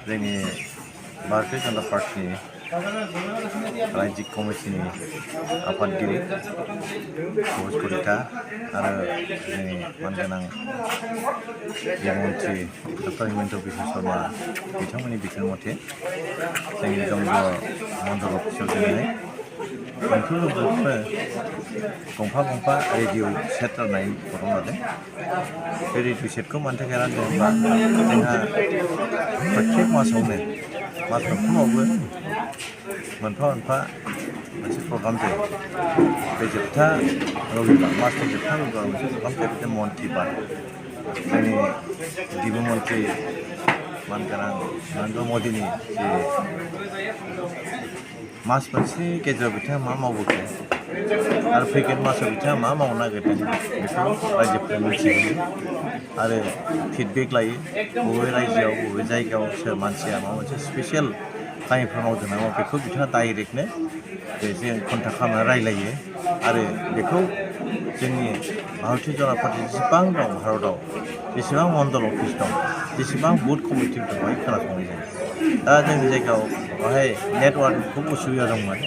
जोंनि भारतीय जनता पार्टीनि रायजिक कमिटिनि आफादगिरि भुज कलिता आरो जोंनि मानगोनां मन्त्रि डक्टर हिमन्त बिश्व शर्मा बिथांमोननि बिथोन मथे जोंनि दंग' मण्डल अफिसाव दिनै मोनफ्रोमबो ग्रुपनो गंफा रेडिअ सेट राननाय प्रग्राम लादों। बे रेडिअ सेटखौ मानि थाखाय रानदों होनबा जोंहा प्रत्येक मासावनो मास मोनफ्रोमावबो मोनफा मोनसे प्रग्राम जायो। बे जोबथा रबिबार मासनि जोबथा रबिबार मोनसे प्रग्राम जायो। बिदिनो मन्त्रि बाद जोंनि गिबि मन्त्रि मानगोनां नरेन्द्र मदिनि जे मास मोनसेनि गेजेराव बिथाङा मा मावबोखो आरो फैगोन मासाव बिथाङा मा मावनो नागिरदों बेखौ रायजोफोरा मिथिहोयो आरो फिडबेक लायो। बबे रायजोआव बबे जायगायाव सोर मानसिया माबा मोनसे स्पेसियेल खामानिफोर मावदों नामा बेखौ बिथाङा डाइरेक्टनो बेजों कन्टेक्ट खालामनानै रायलायो आरो बेखौ जोंनि भारतीय जनता पार्टी जेसेबां दं भारतआव जेसेबां मण्डल अफिस दं जेसेबां बुथ कमिटि दं बेवहाय खोनासंनाय जायो। दा जोंनि जायगायाव बेवहाय नेटवार्क खुब उसुबिदा दंमोन।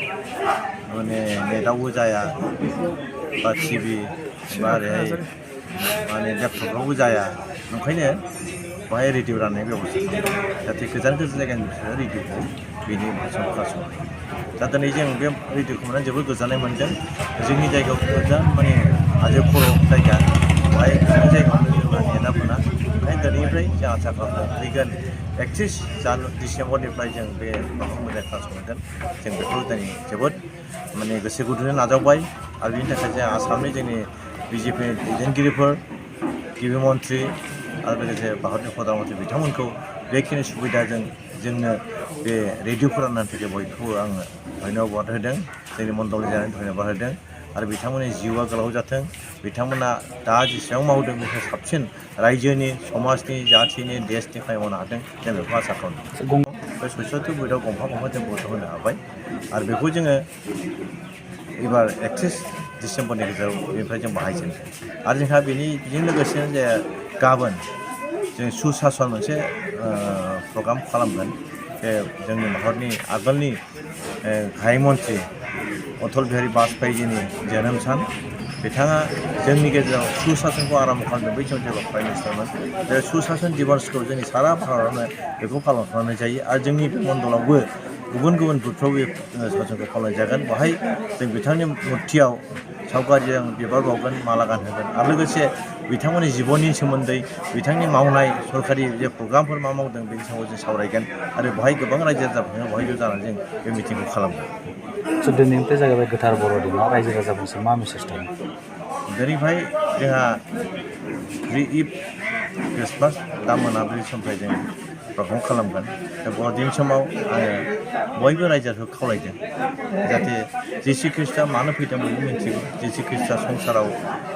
माने नेटआवबो जाया बा टिभि बा ओरैहाय माने लेपटपफ्रावबो जाया। ओंखायनो बेवहाय रेडिअ राननाय बेब'स्था खालामदों जाहाथे गोजान जायगानि बिसोरो रेडिअखौ बेनि भाषायाव खोनासंनो हायो। दा दिनै जों बे रेडिअखौ मोननानै जोबोद गोजोननाय मोन्दों। जोंनि जायगायाव गोजान माने हाजो खर' जायगा बेवहाय गोबां जायगायावनो जोंना नेटआ मोना। ओंखायनो दिनैनिफ्राय जों आसा खालामदों फैगोन 31 डिसेम्बरनिफ्राय जों बे प्रग्रामखौ मोजाङै खोनासंगोन। जों बेखौ दिनै जोबोद माने गोसो गुदुंजों नाजावबाय आरो बेनि थाखाय जों आसामनि जोंनि बिजेपि दैदेनगिरिफोर गिबि मन्त्रि आरो लोगोसे भारतनि प्रधान मन्त्रि बिथांमोनखौ बेखिनि सुबिदाजों जोंनो बे रेडिअखौ राननायनि थाखाय बयखौबो आङो धन्यबाद होदों। जोंनि मण्डलनि जानानै धन्यबाद होदों आरो बिथांमोननि जिउआ गोलाव जाथों। बिथांमोना दा जेसेबां मावदों बेनिफ्राय साबसिन रायजोनि समाजनि जाथिनि देशनि खामानि मावनो हादों जों बेखौ आसा खालामदों। बे 76 बुथआव गंफा जों भट होनो हाबाय आरो बेखौ जोङो एबार 31 डिसेम्बरनि गेजेराव बेनिफ्राय जों बाहायजेनगोन आरो जोंहा बेजों लोगोसेनो जे गाबोन जों सुसासन मोनसे प्रग्राम खालामगोन। बे जोंनि भारतनि आगोलनि गाहाय मन्त्रि अटल बिहारि बाजपेयीजिनि जोनोम सान बिथाङा जोंनि गेजेराव सुसासनखौ आराम्भ खालामदों। बै समाव जेब्ला प्राइम मिनिस्टारमोन बे सुसासन दिबसखौ जोंनि सारा भारतआवनो बेखौ पालन खालामनाय जायो आरो जोंनि बे मण्डलावबो गुबुन बुथफ्राव बे सासनखौ खालामनाय जागोन। बेवहाय जों बिथांनि मुर्तियाव सावगारिजों बिबार बावगोन माला गानहोगोन आरो लोगोसे बिथांमोननि जिबननि सोमोन्दै बिथांनि मावनाय सरकारि जे प्रग्रामफोर मा मावदों बेनि सायाव जों सावरायगोन आरो बेवहाय गोबां रायजो राजाफोरजों बेवहाय ज' जानानै जों बे मिटिंखौ खालामगोन। दिनैनिफ्राय जागायबाय गोथार बर'दिना रायजो राजाफोरसिम मा मेसेज दं? दिनैनिफ्राय जोंहा प्रि इभ ख्रिस्टमास दा मोनाबिलि समनिफ्राय जों प्रग्राम खालामगोन। दा बर'दिन समाव आङो बयबो रायजोखौ खावलायदों जाहाथे जिसु ख्रिस्टआ मानो फैदों बयबो मिन्थिगौ। जिसु ख्रिस्टआ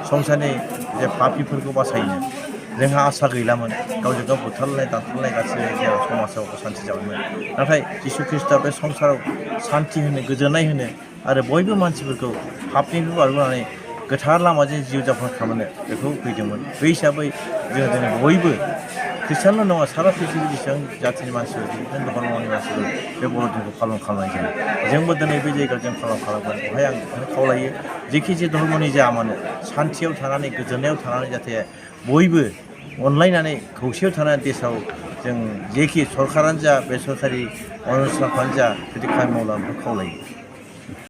संसारनि जे पापिफोरखौ बासायनो जोंहा आसा गैलामोन। गावजों गाव बुथारलायनाय दानथारलायनाय गासैबो जेराव समाजाव असान्थि जाबायमोन। नाथाय जिसु ख्रिस्टआ बे संसाराव सान्थि होनो गोजोननाय होनो आरो बयबो मानसिफोरखौ पापनिफ्राय बारग'नानै गोथार लामाजों जिउ जाफुं खालामनो बेखौ फैदोंमोन। बे हिसाबै जोङो दिनै बयबो ख्रिस्टानल' नङा सारा पृथ्वीनि जेसेबां जाथिनि मानसिफोर गुबुन धर्मनि मानसिफोर बे बर'दिनखौ पालन खालामनाय जायो। जोंबो दिनै बे जायगायाव जों पालन खालामगोन। बेवहाय आं बेखौनो खावलायो जेखि जे धर्मनि जाया मानो सान्थियाव थानानै गोजोननायाव थानानै जाहाथे बयबो अनलायनानै खौसेयाव थानानै देशआव जों जेखि सरकारानो जा बेसरकारि अनुस्थानफ्रानो जा बिदि खामानि मावलांनो खावलायो।